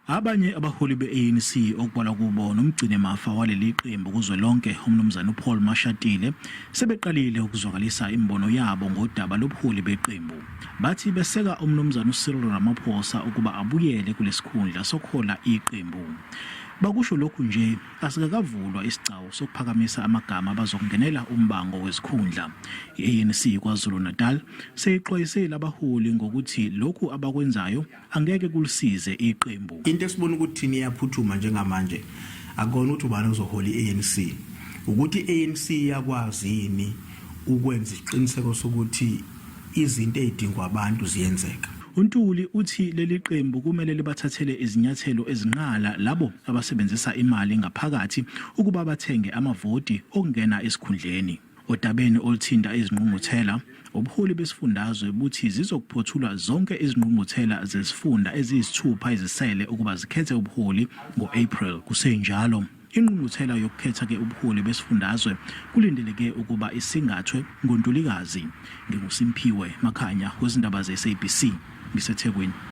Abanye abaholi be-ANC okubalwa kubo nomgcinimafa waleli qembu kuzwelonke uMnumzane uPaul Mashatile sebeqalile ukuzwakalisa imibono yabo ngodaba lobuholi beqembu. Bathi beseka uMnumzane uCyril Ramaphosa ukuba abuyele kulesikhundla sokuhola iqembu. Bakusho lokhu nje asikakavulwa isigcawu sokuphakamisa amagama abazokungenela umbango wezikhundla. I-ANC KwaZulu-Natal seyixwayise labaholi ngokuthi lokhu abakwenzayo angeke kulisize iqembu. Into esibona ukuthi thina iyaphuthuma njengamanje akona ukuthi ubani ozohola i-ANC, ukuthi i-ANC iyakwazi yini ukwenza isiqiniseko sokuthi izinto ezidingwa abantu ziyenzeka. UNtuli uthi leli qembu kumele libathathele izinyathelo ezinqala labo abasebenzisa imali ngaphakathi ukuba bathenge amavoti okungena esikhundleni. Odabeni oluthinta izingqungquthela, ubuholi besifundazwe buthi zizokuphothulwa zonke izingqungquthela zezifunda eziyisithupha ezisele ukuba zikhethe ubuholi ngo-April. Kusenjalo, ingqungquthela yokukhetha-ke ubuholi besifundazwe kulindeleke ukuba isingathwe ngoNtulikazi. NginguSimphiwe Makhanya wezindaba ze-SABC ngiseThekwini.